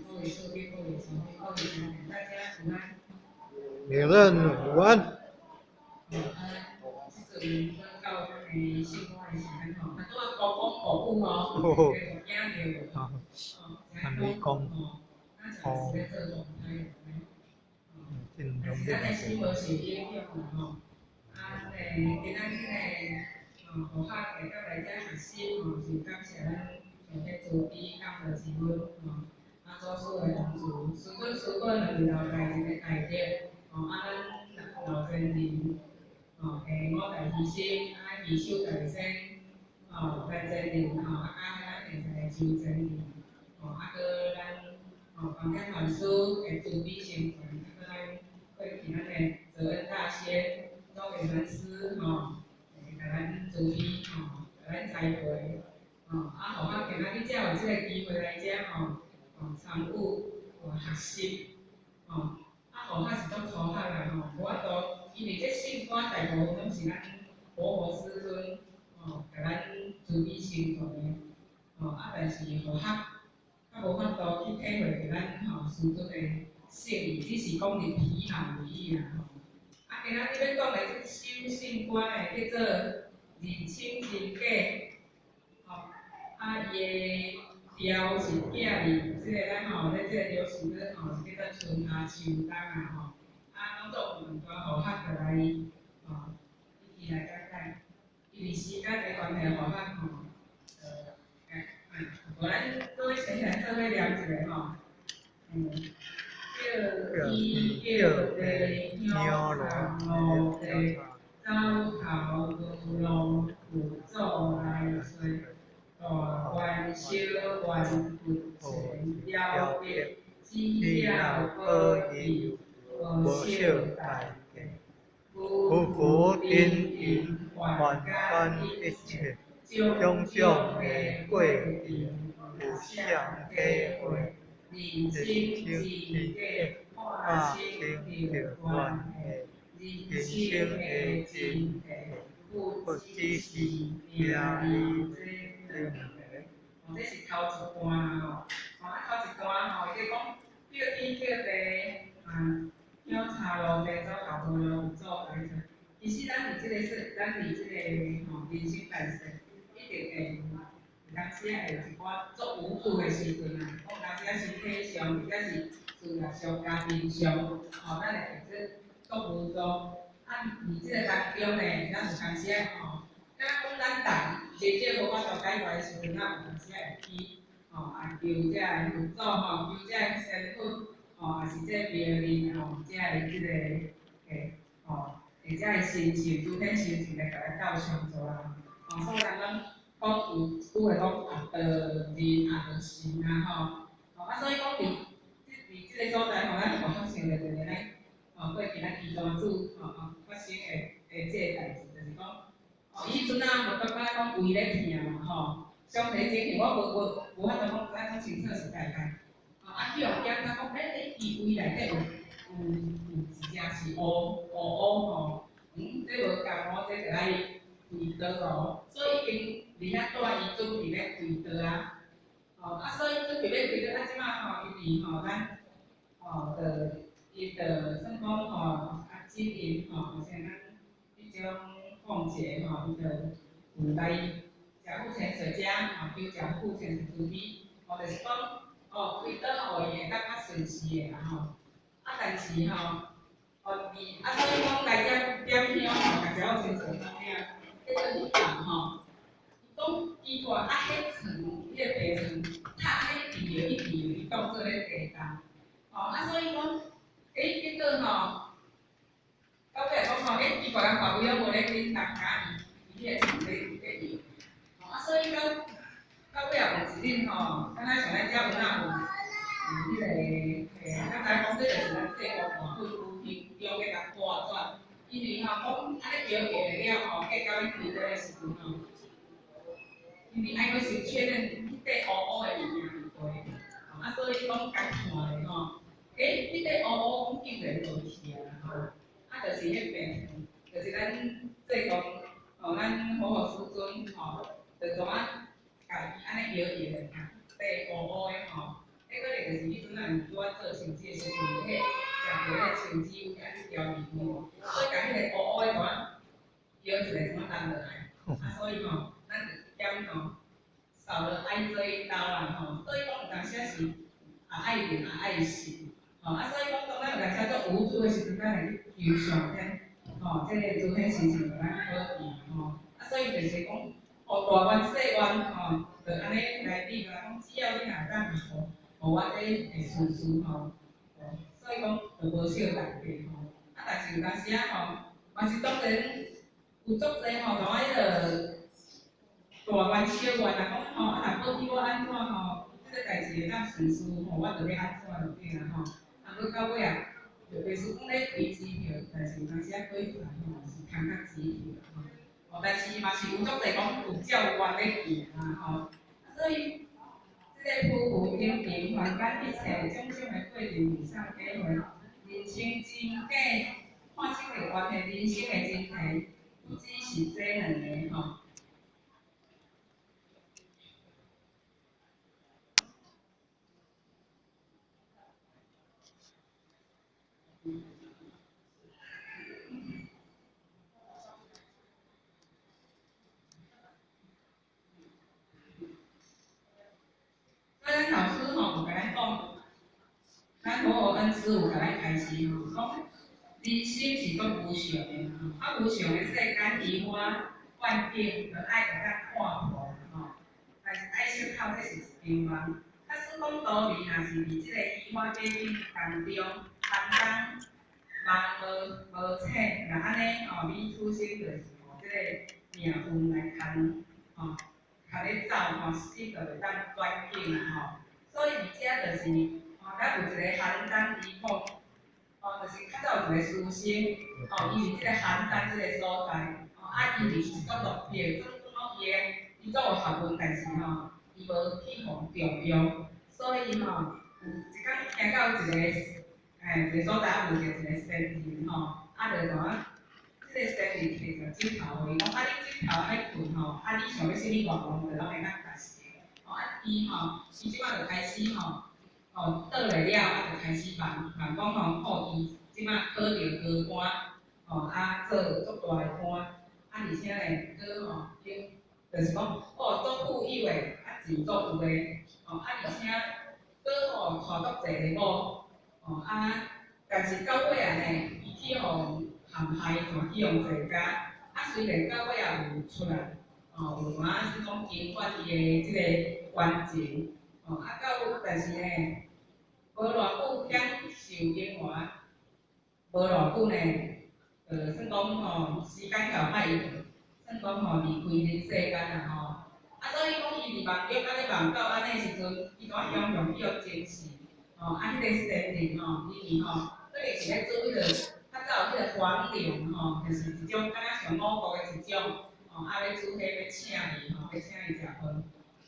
各位社會、各位小朋各位家長，大家午安。美人午安。啊，這陣咱到咱的聖歌的時間吼，啊，拄仔講講國語吼，驚著。啊，安尼講。哦。真容易。咱的生活受影響啦吼，啊，今仔日呢，哦，學校會當來遮學習吼，是感謝咱上帝慈悲感恩之恩吼，啊，祖師的同慈，師尊師本就是留大一個大德，吼，啊，咱老前人，吼，下五大犧牲，啊，二手大仙，吼，大前人，吼，啊，加咱現在的周前人，吼，啊，閣咱，吼，方點法師的慈悲成全，啊，閣咱過去咱的澤恩大仙、莊嚴禪師，吼，會共咱慈悲，吼，共咱栽培，吼，啊，予我今仔日才有這个機會來遮，吼，吼，參與，吼，學習，吼，啊，予我是足粗學啦，吼，無法度，因為這聖歌大部分攏是咱活佛師尊，吼，共咱慈悲成全的，吼，啊，但是予較較無法度去體會著咱吼師尊的聖意，只是講入皮毛而已啦，吼。啊，今仔日欲講的這首聖歌呢，叫做《認清真假》，吼，啊，伊的調是寄佇這个咱吼咧這個流行歌吼，是叫做春夏秋冬啊吼，啊，攏總有兩段予學就來吼，一起來講解，因為時間的關係，予學吼，無咱做伙先來做伙念一下吼，叫天叫地香插露地，走投無路，佛祖來揣，大願小願佛前了得，只要保佑無小代價，浮浮沉沉，凡間一切，種種的過程，有啥體會？認清真假，看清著關係，人生的真諦，不只是名利這兩個。哦，這是頭一段吼，哦，啊頭一段吼，伊咧講叫天叫地，啊，香插露地，走投無路，佛祖來揣。其實咱佇這個世，咱佇這個吼人生在世，一定會有當時仔會有一寡足無助的時陣啊，講有當時仔身體上，或者是事業上、家庭上，吼，咱會覺得足無助。啊，佇這個當中呢，咱有當時仔吼，敢若講咱人濟少無法度解決的時陣，咱有當時仔會去，吼，啊求這个佛祖吼，求這个仙佛，吼，抑是這個廟裡吼，這个這個欸，吼，或者個神聖，諸天神聖來共咱鬥相助啦。吼，所以人攏講有句話講啊，著人啊，著神啊，吼。吼，啊，所以講佇這個所在吼，咱有發生著一个咱，吼，過去咱基督主吼吼發生的這個代誌，就是講，吼，伊彼陣啊，就感覺講胃咧疼嘛，吼，傷體情形我無法度講知影講清楚是大概。吼，啊去予檢查講，欸，伊胃內底有一隻是烏烏烏吼，這無仝哦，這著愛開刀哦，所以已經佇遐蹛伊準備欲開刀啊，吼，啊所以準備欲開刀，啊這擺吼伊佇吼咱，吼，就伊就算講吼，啊指引吼，像咱彼種鳳姐吼，伊就有來食富千歲遮，吼，求食富千歲慈悲，吼，就是講，哦，開刀予伊會當較順勢的啦吼，啊但是吼，哦，佇啊所以講來遮點香吼，共食富千歲講啥，叫做彼人吼，伊講奇怪，啊，彼床，彼个病床，踢安呢一直搖一直搖，伊當做咧地動，吼，啊所以講，欸，結果吼，到尾講吼，欸，奇怪人別位攏無咧振動，敢伊伊彼個床咧咧搖，吼，啊所以到尾仔有一日吼，敢若像咱遮有哪有彼个，欸，咱知講這就是咱濟公大佛有形中咧共撥轉，因為吼講按呢搖搖了吼，計到欲開刀的時陣吼，因為愛閣先確認彼塊烏烏的物件佇佗，吼，啊所以講共看咧吼，欸，彼塊烏烏講竟然無去啊吼，啊就是彼病床，就是咱濟公吼，咱活佛師尊吼，就怎啊共伊按呢搖搖的，塊烏烏的吼，彼可能就是彼陣咱拄仔做先知的时阵，彼食著彼个树枝有遐去调味吼，所以共彼个乌乌的怎摇一个怎啊澹落来，啊所以吼，咱就减吼，扫罗爱做𪜶兜啦吼，所以讲有当时仔是也爱灵也爱信，吼啊所以讲当咱有当时仔足无助的时阵，咱会去求上天，吼，这个诸天神圣予咱保庇吼，啊所以就是讲，哦大愿细愿吼，就按呢来比啦，讲只要你若会当予我这会顺顺吼，所以讲就无少代价吼，啊但是有当时仔吼，嘛是当然有足济吼，同彼个大愿小愿啊，讲吼，啊若保庇我按怎吼，这个代志会当顺顺吼，我就欲按怎就对啊吼。啊，阁到尾啊，就袂输讲咧开支票，但是有当时仔过出来吼是空壳支票吼。哦，但是嘛是有足济讲有照愿咧行啊吼，啊所以这个夫妇阴晴凡间一切种种的过程，无啥体会，人生真假，看清着关系，人生的真谛，不只是这两个吼。所以咱老师吼有共咱讲，咱佛学恩师有共咱开示吼，讲人生是足无常的，啊无常的世间虚华幻境，就爱会当看破吼。但是爱识透这是一场梦。假使讲道理，若是伫这个虚华假境当中，担当梦无无醒，若按呢吼，你此生就是予这个命运来牵吼。较咧走吼，死就袂当转境吼。所以伫遮就是吼，咱有一个邯郸医苦，吼，就是较早有一个书生，吼，伊伫这个邯郸这个所在，吼，啊，伊是足落魄，总讲伊的伊足有学问，但是吼，伊无去予重用，所以吼，有一工听到一个，一个所在有一个仙人吼，啊，就怎啊？这个仙人提一个枕头予伊，讲啊，你枕头爱睏吼，啊，你想欲啥物愿望，就拢会当达成。吼，啊，伊吼，伊这摆就开始吼，吼，倒来了，啊，就开始梦，梦讲吼，吼，伊这摆考著高官，吼，啊，做足大个官，啊，而且呢，阁吼，就是讲，哦，足富有的，啊，钱足有的，吼，啊，而且阁吼，娶足济个某，吼，啊，但是到尾啊呢，伊去予陷害，嘛去予坐监，啊，虽然到尾也有出来，吼，有啊，是讲偿还伊的这个冤情，吼，啊，到但是呢，无偌久享受荣华，无偌久呢，就算讲吼，时间到歹伊就算讲吼离开人世间啦吼，啊，所以讲伊伫梦中按呢梦到按呢时阵，伊怎雄雄去予证实，吼，啊，彼个仙人吼，因为吼，可能是咧做彼个。较早有彼个黄龙吼，就是一种敢若像五谷的一种，吼，啊，欲煮彼欲请伊吼，欲请伊食饭。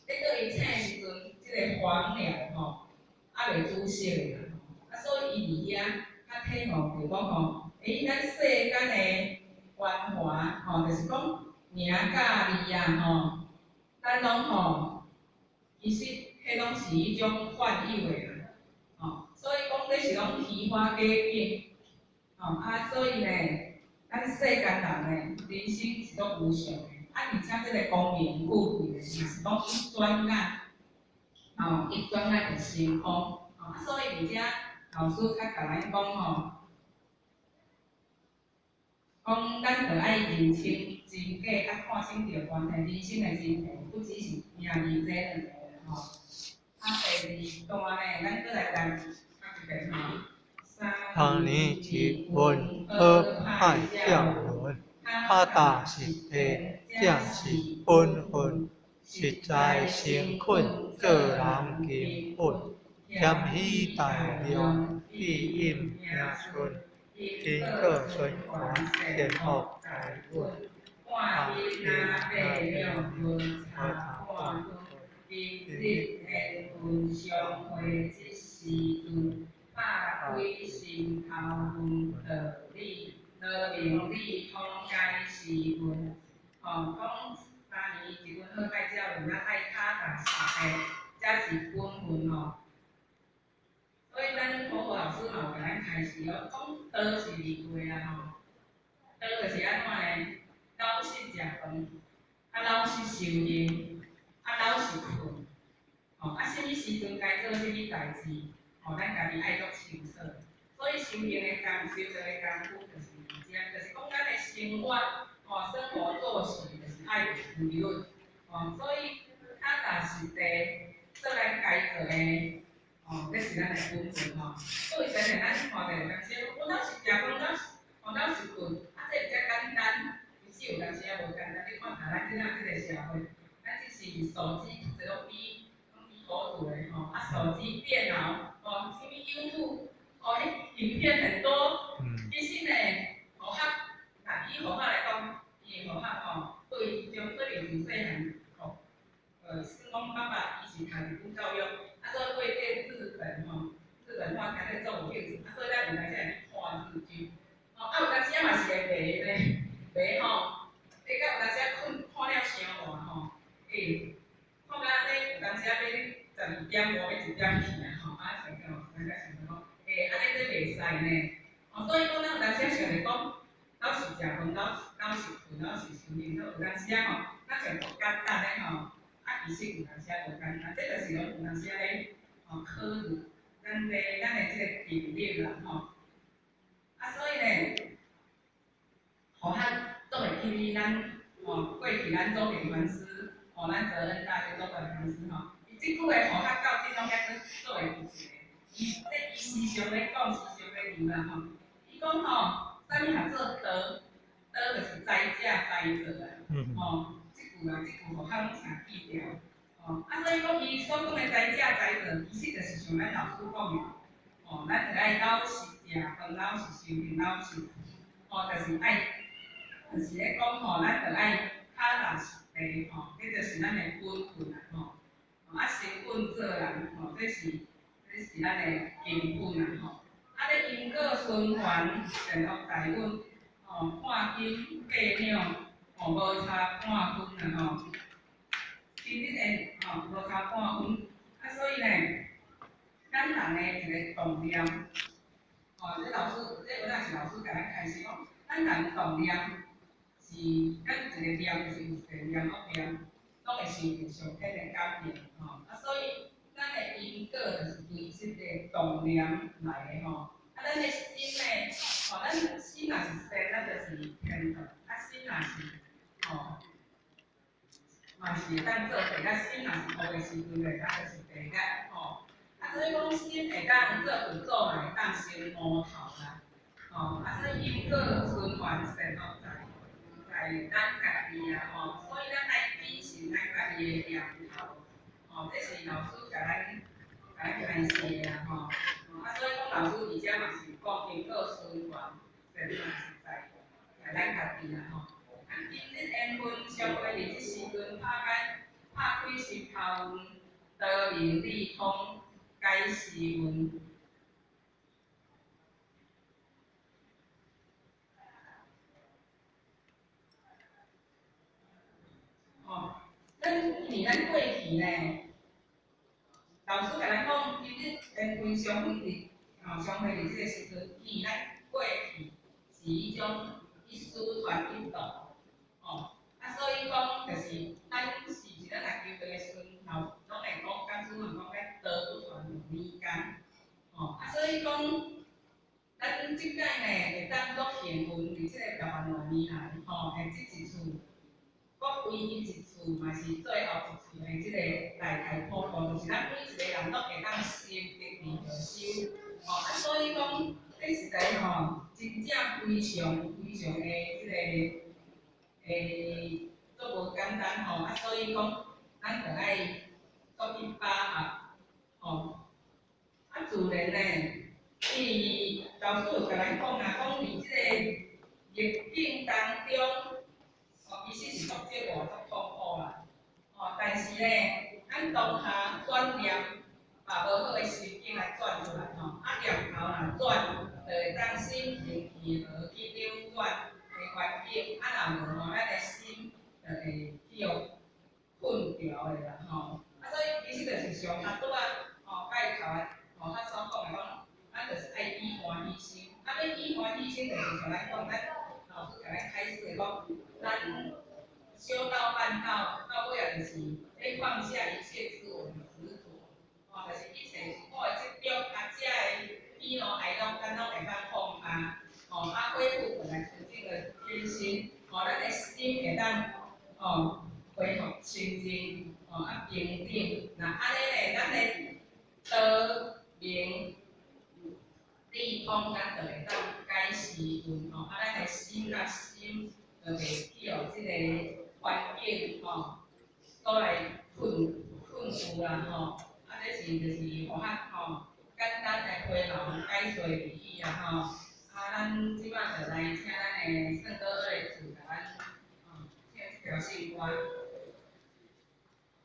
咧倒伊请的时阵，这个黄鸟吼，犹未煮熟啦，啊，所以伊伫遐较体悟著讲吼，欸，咱世间的繁华吼，就是讲名佮利啊吼，咱拢吼，其实彼拢是彼种幻有的啦，吼，所以讲这是拢虚华假境。吼啊，所以呢，咱世间人呢，人生是足无常的，啊，而且这个功名富贵呢，嘛是讲一转眼，吼，一转眼就成空，吼，啊，所以伫遮老师较共咱讲吼，讲咱著爱认清真假，啊，看清著关系，人生的真谛，不只是名利这两个吼。啊，第二段呢，咱阁来谈读一遍吼。三年一闻好歹教论，脚踏实地，才是本分。实在诚恳，做人根本。谦虚大量，必应平顺。天过循环，善恶大运。半日若爬庙，无差半分。今日缘分相会这时阵。百鬼心头问道理，罗明理通解时分。吼，讲三年一闻好盖教论，咱爱脚踏实地，才是本分吼。所以嘛有共咱開示哦，講道是二話啦吼，道就是按怎呢？老實食飯，啊老實修行，啊老實睏，吼啊，啥物時陣該做啥物代誌，吼，咱家己愛足清楚。所以修行的工，修道的工夫就是這，就是講咱的生活，吼，生活作息就是愛有規律，吼，所以腳踏實地做咱該做的，吼，這是咱的本分吼。所以前咱看著有當時，我老實食飯，老實，吼老實睏，啊這比較簡單，其實有當時也無簡單。你看下咱這仔這个社會，咱這是手機，這攏比好做的吼，啊手機、電腦，吼，啥物 YouTube，吼，彼影片很多。其實呢，學學，若以學學來講，伊的學學吼，對伊種可能自細漢吼，算講爸爸伊是讀日本教育，啊，所以對這日本吼，日本話敢若足有興趣，啊，所以咱有當時會去看日劇，吼，啊有當時仔嘛是會迷呢，迷吼，你到有當時仔睏看了傷晏吼，欸，看到按呢有當時仔欲12點外欲1點去啊吼，啊想講，咱才想講，欸，按呢這袂使呢，吼，所以講咱有當時仔想著講，老實食飯，老老實睏，老實修行，有當時仔吼，咱想足簡單的吼，啊，其實有當時仔無簡單，這就是講有當時仔咧，吼，考慮咱的咱的這個定力啦吼，啊，所以呢，予較做會記起咱吼過去咱祖傳法師，吼咱澤恩大師祖傳法師吼，伊這句話予較到今攏猶閣做會記得。伊這伊時常咧講，時常咧念啦吼。伊講吼，啥物叫做道？道就是知者知做啊。吼，這句啊，這句予較攏誠記牢。吼，啊，所以講伊所講的知者知做，其實就是像咱老師講的，吼，咱就愛老實食飯，老實修行，老實，吼，就是愛，就是咧講吼，咱就愛腳踏實地吼，這就是咱的本分啊吼。啊，成本做人吼，這是咱的根本啊吼。啊，咧因果循環，善惡財運，吼，半斤八兩，吼，無差半分啊吼。今日的吼，無差半分，啊，所以呢，咱人的一個動念，吼，這老師，這有當是老師共咱開示講，咱人動念是，咱一個念就是有善念惡念，攏會受著上天的感應，吼，啊，所以咱的因果就是對這個動念來的吼，啊，咱的心呢，吼，咱心若是善，咱就是天堂，啊，心若是，吼，嘛是會當做地獄，心若是惡的時陣咧，咱就是地獄，吼。啊，所以講心會當做佛祖，嘛會當成魔頭啦，吼。啊，所以因果循環善惡在在咱家己啊，吼。所以咱愛謹慎咱家己的念頭，吼。這是老師共咱共咱開示的啦，吼。啊，所以講老師佇遮嘛是講因果循環善惡是在在咱家己啦，吼。啊，今日緣分相會佇這時陣，拍開心頭雲，道明理通解時運。吼，咱因為咱過去呢，老師共咱講，今日緣分相會佇，吼，相會佇這個時陣，因為咱過去是彼種一師傳一徒，吼，啊，所以講就是咱是毋是咱若求道的時陣，老攏會講，講師嘛講咱道不傳兩間，吼，啊，所以講，咱這擺呢會當足幸運，佇這個台灣偌年來，吼，會這一次，閣唯一一次，嘛是最後一次的這個大開普度，就是咱每一個人攏會當修得二著修，吼，啊，所以講，這實在吼，真正非常非常的這個，欸，足無簡單吼，啊，所以講，咱著愛足去把握，吼，啊，自然呢，伊老師有共咱講啊，講佇這個逆境當中，吼，其實是足折磨、足痛苦啦，吼，但是呢，咱當下轉念，把無好的心境來轉出來，吼，啊，念頭若轉，就會當心平氣和去扭轉的環境，啊，若無吼，咱的心就會去予困著的啦，吼，啊，所以其實就是上較拄仔，吼，開頭啊，吼，較所講的講，咱就是愛依生就是像咱講，咱老師共咱開示的講，咱修道辦道，到尾仔就是欲放下一切自我的執著，吼，就是一切自我的執著，啊，遮的喜怒哀樂，咱攏會當放下，吼，啊，恢復本來純淨的天心，吼，咱的心會當，吼，恢復清淨，吼，啊，平等，若按呢咧，咱的道明智通，咱就會當解時運，吼，啊，咱的心佮心就袂去予這个環境，吼，所來困困住啦，吼，啊，這是就是予較吼簡單來回頭解說入去啊，吼，啊，咱這擺就來請咱的聖哥二子共咱，吼，唱這條聖歌。